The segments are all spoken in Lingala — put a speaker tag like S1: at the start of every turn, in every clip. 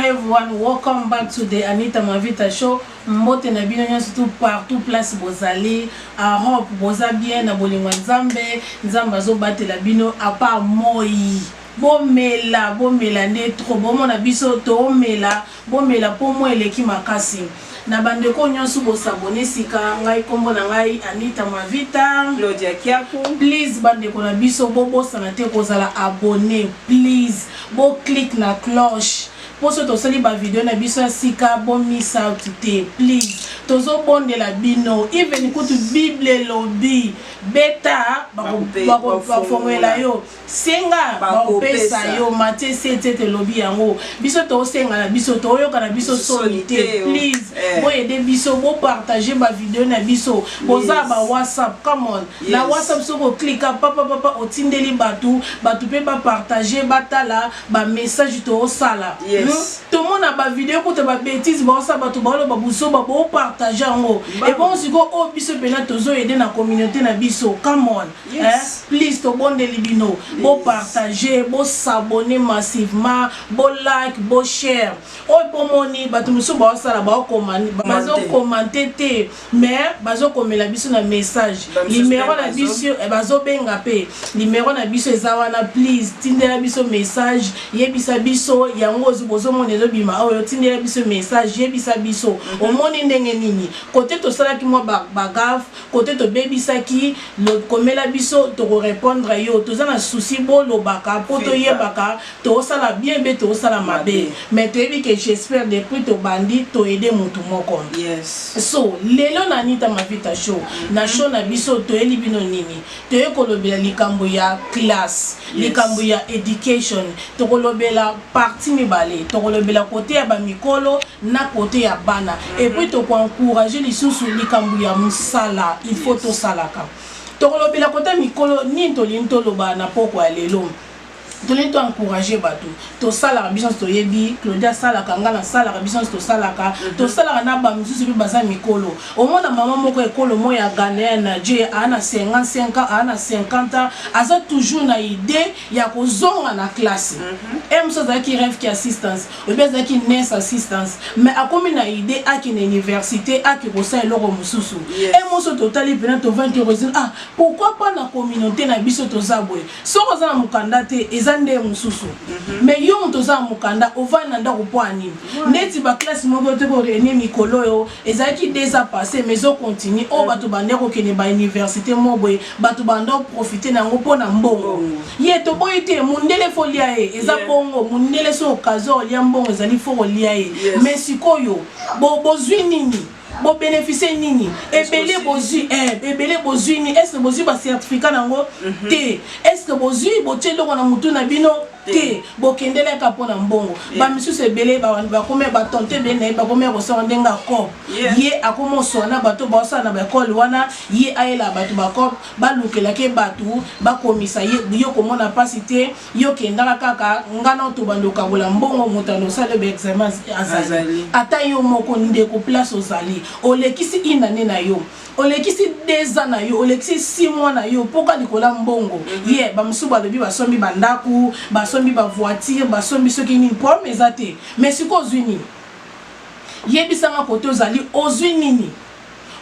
S1: Hi everyone, welcome back to the Anita Mavita Show. Mbote na bino nyonso tout partout place bozali. Europe boza bien na bolingo ya Nzambe. Nzambe azobatela bino à part moi. Bomela, bomela nde trop. Bomona biso toomela, bomela po moi eleki makasi. Na bandeko nyonso bosabone sika ngai kombo na ngai Anita Mavita.
S2: Claudia Kiaku.
S1: Please bandeko na biso bobosana te kozala abonné, please boclique na cloche mpo so tosali bavideo na biso ya sika bo miss out te. Please, tozobondela bino. Even kutu Bible elobi beta bafongolela yo, senga bakopesa yo. Matthieu 7 elobi yango. Biso tosenga na biso, toyoka na biso soni te. Please boyede biso, bopartage bavideo na biso. Boza ba WhatsApp, come on, na WhatsApp soki oklika papa papa, otindeli bato, bato mpe bapartage, batala bamessage toosala. Tomona bavideo kuta babêtises baosala, bato baoloba buzoba, bopartage yango. Ebongo sikoyo oyo biso mpena tozoyede na communauté na biso, come on. Please, tobondeli bino, bopartage, bosabone massivement, bolike, boshare. Oyo mpo moni bato mosusu baosala, bazokomante te, mais bazokomela biso na message. Numero na biso, bazobenga mpe, numero na biso eza wana. Please tindela biso message, yebisa biso yango bozomona ezobima oyo. Tindela biso message, yebisa biso omoni ndenge nini kote tosalaki mwa bagaffe, kote tobebisaki. Komela biso, tokorépondre yo. Toza na souci bolobaka mpo toyebaka tozosala bien mpe tozosala mabe. Mais toyebi ke, j'espère, depuis tobandi, toyede motu moko. So lelo na Anita Mavita Show, na show na biso, toyeli bino nini? Toye kolobela likambo ya classe, likambo ya education. Tokolobela partie mibale: tokolobela kote ya bamikolo na kote ya bana. Et puis tokoencourage lisusu likambo ya mosala, il faut tosalaka. Tokolobela kote ya mikolo. Nini tolingi toloba na poko ya lelo? Tolingi toencourage bato tosalaka. Biso nyonso toyebi, Claudia asalaka, nga nasalaka, biso nyonso tosalaka. Tosalaka na bamisusu mpe baza mikolo. Omona mama moko ekolo moko ya Ghana, ya Nigeria, aa na 55 ans, aa na 50 ans, aza toujours na idée ya kozonga na classe. E mosusu azalaki rêve ki assistance, oyebi, azalaki nurse assistance, mais akomi na idée akende université, ake kosala eloko mosusu. E mosusu totali mpena, tovandi, toraisonne: ah, pourquoi pas na communauté na biso toza boye? Soki oza na mokanda te, eza nde mosusu. Mais yo moto oza na mokanda, ovandi na ndako mpo ya nini? Neti baclasse moko te koréunir mikolo oyo ezalaki déjà passé, mais ezocontinue. Oyo bato bande kokende bauniversité mo boye, bato banda profite na yango mpo na mbongo. Ye toboyi te, mundele faut lia ye, eza bongo. Mundele so occasion olia mbongo ezali, faut kolia ye. Mais sikoyo bozwi nini? Bobénéficie nini? Ebele bozwi, ebele bozwi nini? Est ce bozwi bacertificat nango te? Est ce bozwi, botie eloko na motu na bino te? Bokendelaka mpo na mbongo. Bamisusu ebele bakomi batonte ebele na ye, bakomi kosala ndenge accord. Ye akomi osola na bato baosala na baekole wana, ye ayela bato bacope, balukelaki bato bakomisa ye. Yo komona mpasi te, yo kendaka kaka nga na tobanda okabola mbongo, moto ando osala baexamen azali. Ata yo moko ndeko, place ozali, olekisi inane na yo, olekisi 2 ans na yo, olekisi 6 mois na yo mpoka likolo ya mbongo. Ye bamosusu balobi basombi bandako, basombi bavoiture, basombi soki nini. Problème eza te, mais sikoyo ozwi nini? Yebisanga, kote ozali, ozwi nini?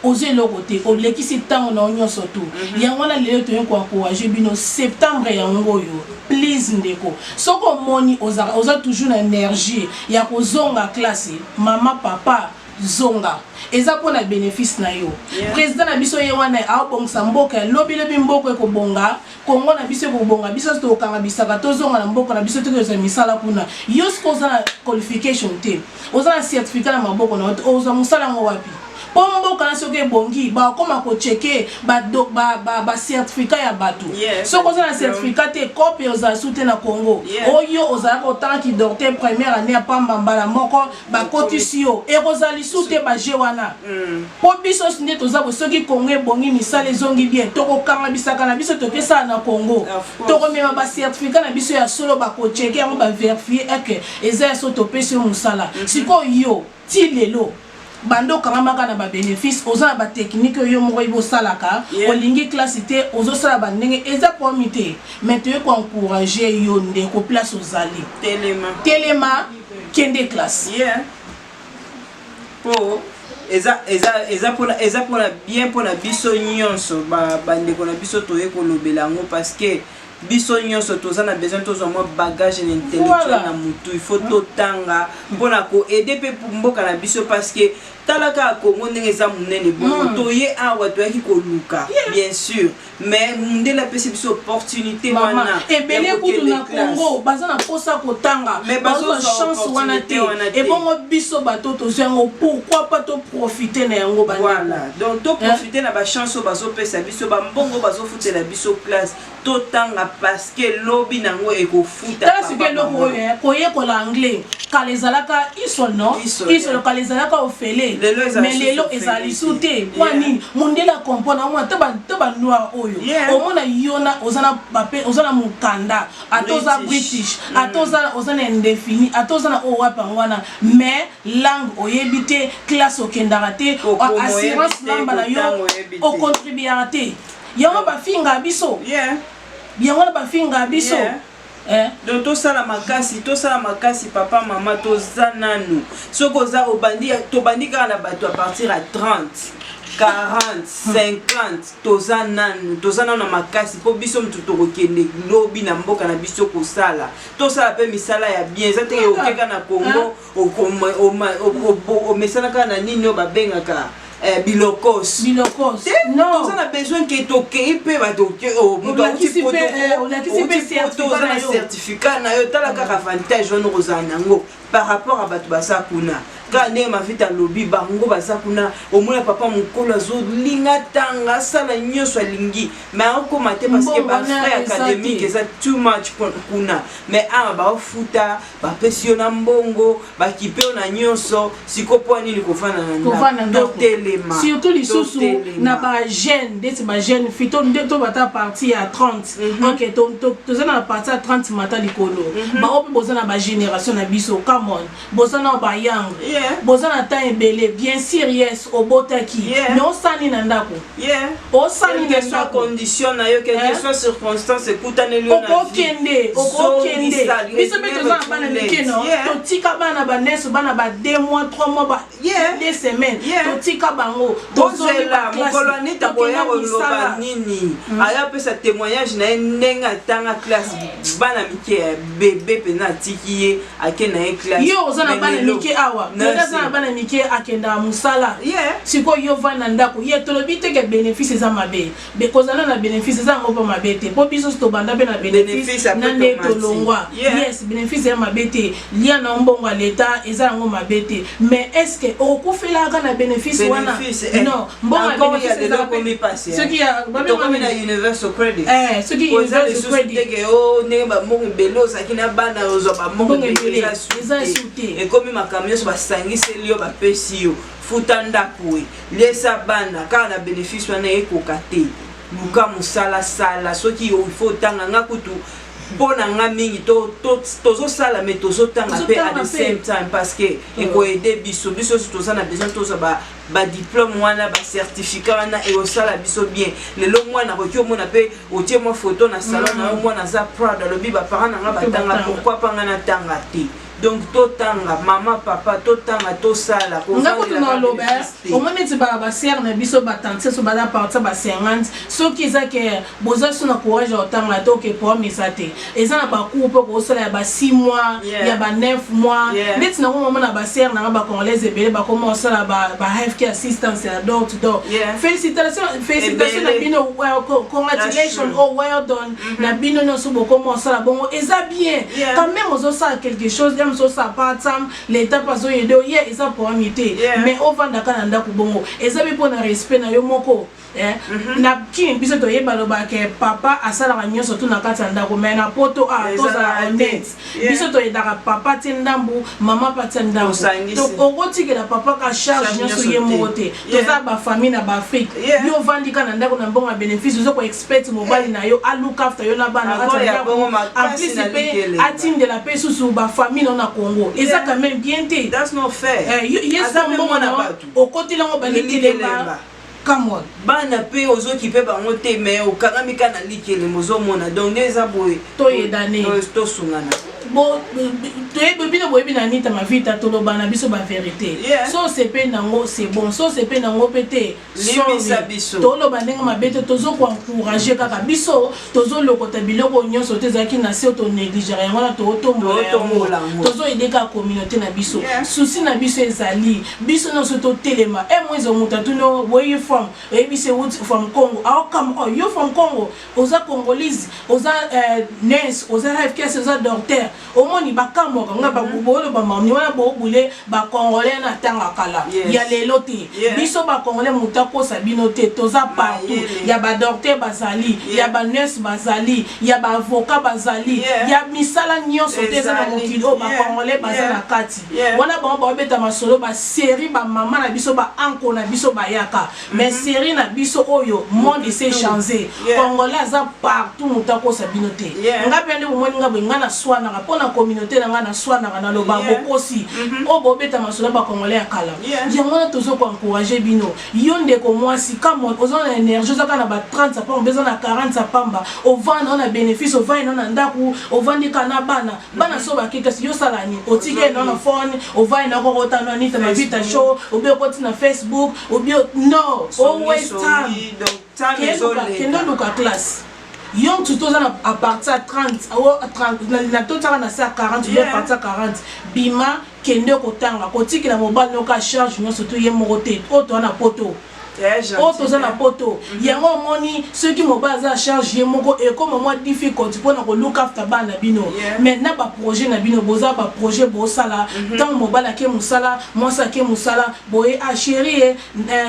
S1: Ozwi eloko te, olekisi ntango na yo nyonso tu. Yango wana lelo toyei koencourage bino. Septembre yango oyo, please ndeko, soki omoni oza toujours na énergie ya kozonga classe, mama, papa, zonga. Eza mpona bénéfice na yo. Président na biso ye wana aobongisa mboka ya lobilobi. Mboka ekobonga, Kongo na biso ekobonga. Biso nyonso tokokanga bisaka, tozonga na mboka na biso, tokozwa misala kuna. Yo soki oza na qualification te, oza na certificat na maboko na yo te, ozwa mosala yango wapi? Mpo mboka na soki ebongi, bakoma kocheke bacertificat ya bato. Soki oza na certificat te, kope ozala su te na Congo. Oyo ozalaka otangaki docteur première année ya pamba, mbala moko bakotisi yo, ekozala lisu te baje wana. Mpo biso nde toza boye, soki Congo ebongi, misala ezongi bien, tokokanga bisaka na biso, tokesala na Congo. Tokomema bacertificat na biso ya solo, bakocheke yango, baverifie eke eza ya solo, topesi yo mosala. Sikoyo yo ti lelo banda okangamaka na babénéfice, oza na batechnique oyo yo moko oyebi osalaka. Olingi classe te, ozosala bandenge, eza problème te. Mais toye koencourage yo ndeko, place ozali,
S2: telema.
S1: Telema. Kende classe.
S2: Yeah. Po eza eza eza pona eza pona bien pona biso nyonso ba bandeko na biso toye kolobela yango parce que biso nyonso toza na besoin tozwa mwa bagage na intellectuel na mutu. Il faut totanga mpona koaider mpe mboka na biso, parce que tala kaka Congo ndenge eza monene bongo. Toye awa, toyaki koluka, bien sûr, mais mundele apesi biso opportunité wana.
S1: Ebele kutu na Congo baza na mposa kotanga, bazwa chance wana te. Ebongo biso bato tozwi yango, pourquoi pas toprofite na yango?
S2: Voilà, donc toprofite na bachance oyo bazopesa biso, bambongo bazofutela biso classe, totanga parce que lobi nango ekofuta.
S1: Tala sikoyo eloko oyo, koyekola anglais. Kala ezalaka isol, non, isol kala ezalaka ofele, mais lelo ezala lisu te. Mpo nini? Mondele acomprendre. Omona to banoir oyo, omona yo na oza na mokanda, ata oza British, ata oza na indéfini, ata oza na oyo wapi yango wana, mais langue oyebi te, classe okendaka te, assurance mamba na yo ocontribuaka te. Yango bafinga biso, yango wana bafinga biso.
S2: Donc tosala makasi, tosala makasi. Papa, mama, toza nanu. Soki oza obandi, tobandi kaka na bato à partir ya 30, 40, 50. Toza nanu, toza nanu na makasi, mpo biso motu tokokende lobi na mboka na biso kosala. Tosala mpe misala ya bien. Eza teke okeka na Congo, omesana kaka na nini oyo babengaka bilokos.
S1: Bilokos.
S2: Toza na besoin ke tokei mpe bato, moto auti poto, oza na certificat na yo. Tala kaka avantage wana okozala nango par rapport a bato baza kuna. Kaka ndenge Mavita alobi, bango baza kuna, omona papa mokolo azolinga tanga, asala nyonso alingi, mais akokoma te parce que bafrais académique eza too much kuna. Mais awa baofuta, bapesi yo na mbongo, bakipe yo na nyonso. Siko mpo nini kofanda na ndako? Totelema.
S1: Surtout lisusu na bajeune, ndeti bajeune fille to nde to bata partir ya 30. Ok, toza na partir ya 30 mata likolo. Bango mpe boza na bagénération na biso. Come on, boza na bayoung, boza na temps ebele. Bien sûr, yes, obotaki, mais osani na ndako. Osani na ndako.
S2: Condition na yo, quelque soit circonstance ekutaneli yo.
S1: Okokende, okokende. Biso mpe toza na bana mike, no, totika bana baneso, bana ba 2 mois, 3 mois, ba 2 semaines, totika bango.
S2: Tozela mokolo Anita koya koloba nini, aya apesa témoignage na ye ndenge atanga classe. Bana mike ya bebe mpenza, atiki ye, ake na ye classe.
S1: Yo oza na bana mike awa, aza na bana mike, akendaka mosala. Sikoyo yo vanda na ndako ye. Tolobi te ke bénéfice eza mabe. Kozala na bénéfice eza yango mpo mabe te, mpo biso tobanda mpe na bénéfice na nde tolongwa. Yes, bénéfice eza mabe te. Lia na mbongo ya leta eza yango mabe te, mais est ce que okokufelaka na bénéfice wana? Non, mbongo ya bénéfice
S2: soki
S1: soki
S2: Universal Credit, ndenge bambongo ebele ozalaki na bana, ozwa bambongo
S1: ebele eza su te.
S2: Ekomi makambo nyonso basangiseli yo, bapesi yo, futa ndako, e liesa bana kaka na bénéfice wana, ekoka te. Luka mosala, sala. Soki il faut otanga, nga kutu mpo na nga mingi tozosala, mais tozotanga mpe at the same time, parce que ekoaider biso. Biso nyonso toza na besoin tozwa badiplôme wana, bacertificat wana, ekosala biso bien. Lelo mwana akoki omona mpe otie mwa photo na salon na yo, mwana aza proud, alobi: "Baparent na nga batanga, pourquoi mpa nga natanga te?" Donc totanga, mama, papa, totanga, tosala.
S1: Nga kutu naloba, omoni neti basere na biso, batante so baza partir ba 50, soki eza ke boza so na courage ya kotanga te, oke, problème eza te. Eza na bacours mpo kosala ya ba 6 mois, ya ba 9 mois. Neti nango mama na basere nanga bacongolaise ebele bakoma kosala ba health assistance ya door to door. Félicitation, félicitation na bino, congratulation, oh, well done na bino nyonso bokoma kosala bongo. Eza bien quand même, ozosala quelque chose ya mosu, osala part time, l'état mpe azoaider yo. Ye eza problème te, mais ovandaka na ndako bongo eza mpe mpona respect na yo moko. Na kini biso toyeba, lobaka papa asalaka nyonso tu na kati ya ndako, mais na poto a tozala honnête, biso toyedaka papa tie ndambu, mama pa tia ndambu. Okotikela papa ka charge nyonso ye moko te. Toza bafamille na baafrike. Yo ovandi ka na ndako na mbongo ya bénéfice, oza koexpect mobali na yo alook after yo na bana kati ya ndako, en plus mpe atindela mpe susu bafamille na yo na Congo. Eza quand même bien te. Ye mbongo na okotelango balikelemba. Come on.
S2: Bana mpe ozoki mpe bango te, mais okangami kaka na likelemba, ozomona. Donc nde eza boye.
S1: Toyedane.
S2: Tosungana.
S1: Bo toyebi bino, boyebi na Anita Mavita, toloba na biso bavérité. So osepeli nango, c'est bon. So osepeli nango mpe te,
S2: Limbisa biso.
S1: Toloba ndenge mabe te, tozokoencourage kaka biso. Tozolokota biloko nyonso te ezalaki na se, tonégliger yango wana, tootombola
S2: Tootombola
S1: yango.
S2: Yango.
S1: Tozoaider kaka communauté na biso. Souci na biso ezali biso nyonso totelema. E moizo, moto atuni: "Where you from?" Oyebisi euti from Congo, aokam: "Oh, yo from Congo, oza Congolese, oza nurse, oza fks, oza docteur." Omoni bakamwaka nga booloba mami wana, boobule Bacongolais na ntanga kala ya lelo te. Biso Bacongolais, moto akosa bino te, toza partout.
S2: Mayele.
S1: Ya badocteur bazali, ya banurse bazali, ya baavocat bazali, ya misala nyonso te eza na
S2: Ezali.
S1: mokili oyo, Bacongolais baza na kati wana. Bango baobeta masolo basérie, bamama na biso, baanko na biso bayaka, mais série na biso oyo, monde ese changé. Congolais aza partout, moto akosa bino te. Nga mpe nde bomoni nga boye, nga naswanaka mpo na communauté na nga, naswanaka, naloba bokosi oyo bobeta masolo ya Bacongolais ya kala. Yango wana tozokoencourage bino. Yo ndeko mwasi, kama oza na énergie, oza kaka na ba 30 ya pamba, eza na 40 ya pamba, ovanda na bénéfice, ovandi nao na ndako, ovandi kaka na bana. Bana so bake kasi, yosala nini? Otiki nao na phone, ovandi na koko otano Anita Mavita Show, obi okoti na Facebook, obi no always time.
S2: Songi, donc time
S1: Kende
S2: ezoleka.
S1: Oluka classe. Yo motu toza na à partir ya 30, 30 na totiaka na se ya 40 obi à partir ya 40, bima, kende kotanga. Kotikela mobali noka charge nyonso to ye moko te. Oyo toza na poto, oyo toza na poto, yango omoni soki mobali aza charge ye moko, ekoma mwa difficulty mpona koluka after bana na bino. Mais na baprojet na bino, boza baprojet bosala. Ntango mobali ake mosala, mwasi ake mosala boye: "A chéri, ye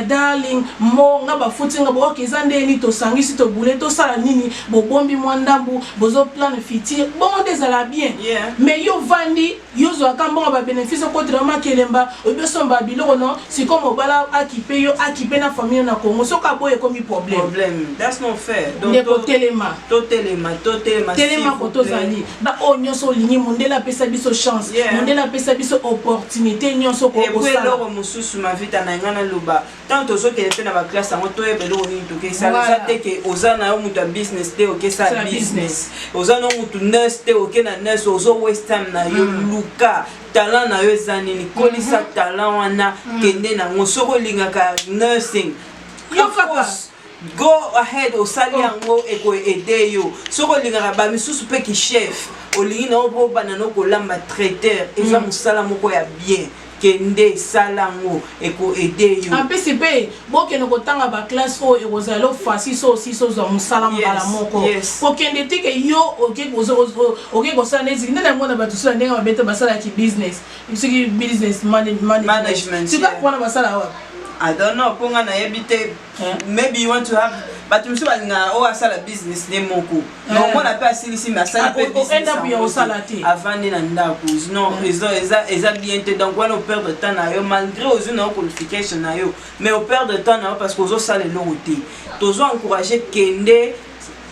S1: darling, mo nga bafuti nga bo, ok, eza ndeni tosangisi, tobule, tosala nini." Bobombi mwa ndambu, bozoplan futur. Bongo nde ezala bien. Mais yo vandi, yo ozwaka mbongo babénéfice, okotela makelemba, oyebi osomba biloko no. Sikoyo mobala akipe yo, akipe na famille na Congo, soki aboyi, ekomi problème.
S2: Problème, that's not fair.
S1: Ndeko, telema.
S2: Totelema, totelema.
S1: Telema ko tozali ba oyo nyonso olingi. Mondele apesa biso chance, mondele apesa biso opportunité nyonso.
S2: Kokosala eloko mosusu, Mavita na ngai, naloba: ntango tozokende mpe na baklasse yango, toyeba eloko nini tokesala. Eza te ke oza na yo moto ya business te, okesala business, oza na yo motu nurse te, oke na nurse, ozo waste time na yo. Luka talent na yo eza nini, kolisa talent wana, kende nango. Soki olingaka nursing,
S1: yo kaka
S2: go ahead, osali yango, ekoaider yo. Soki olingaka bamisusu mpe kichef, olingi na yo mpo obanda no kolamba, traiteur, eza mosala moko ya bien, kende esala yango, ekoaider yo.
S1: Apesi mpe bokende kotanga baklasse oyo ekozala lo facile. So osisi, ozwa mosala mbala moko. Kokende te ke yo oke kosala neti nde nango na bato so na ndenge mabe te, basalaki business, soki business
S2: management.
S1: Sika wana basala wapi?
S2: I don't know, mpo nga nayebi te. Maybe you want to have, bato mosusu balingaka oyo asala business nde moko, omona mpe asilisi, me asali mpe
S1: business osala te.
S2: Avandi na ndako, non, eza bien te. Donc wana operdre temps na yo, malgré ozwi na yo qualification na yo, mais operdre temps na yo parce que ozosala eloko te. Tozo encourage: kende,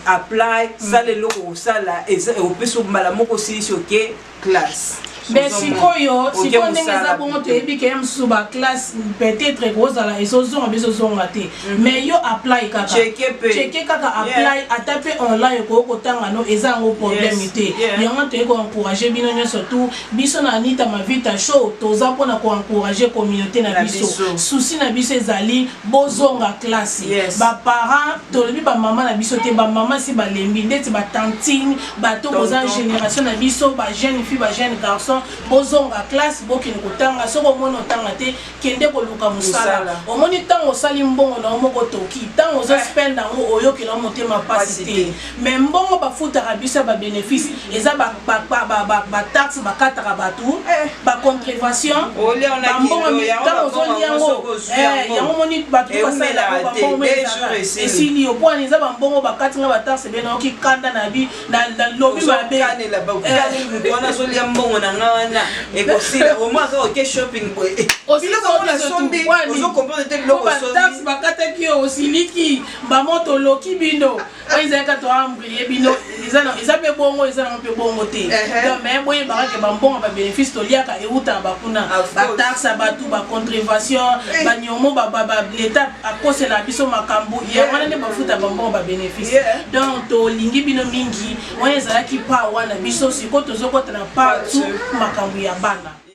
S2: apply, sala eloko osala, opesi mbala moko, osilisi, oke classe.
S1: Mais sikoyo, sikoyo ndenge eza bongo, toyebi ke ye mosusu baklasse peut-être ekozala ezozonga, biso ezonga te. Mais yo apply kaka, check kaka, apply ata mpe online, okoki kotanga no, eza yango problème te. Yango toyei koencourage bino nyonso tu. Biso na Anita Mavita Show, toza mpona koencourage communauté na biso. Souci na biso ezali bozonga classe. Baparent, tolobi bamama na biso te, bamama si balembi ndeti batantine, bato boza génération na biso, bajeune fille, bajeune garçon, bozonga classe, bokende kotanga. Soki omoni otanga te, kende koluka mosala. Omoni ntango osali mbongo na yo moko, toki ntango ozospende yango, oyokela motema mpasi te. Mais mbongo bafutaka biso ya babénéfice eza bataxe bakataka bato, bacontribution, bambongo ntango ozolia yango, yango moni bato basalaka bambongo esili yo pwani. Eza bambongo bakatinga bataxe be, nayoki kanda na bi na lobi mabe.
S2: Wana azolia mbongo na nga wana, ekosila omoi aka oke shopping boye, biloko yango nasombi, ozocomprendre te biloko.
S1: Taxe bakataki yo, osiliki, bamo toloki bino oyo ezalaka toambrie bino. Eza mpe bongo, eza nango mpe bongo te. Donc, mais boyebaka ke bambongo babénéfice toliaka eutaka bakuna, bataxe ya bato, bacontribution, baniongo, leta akosela biso makambo yango wana nde bafuta bambongo babénéfice. Donc tolingi bino mingi. Wana ezalaki pa wana biso sikoyo tozokɔta na part 2, makambo ya bana.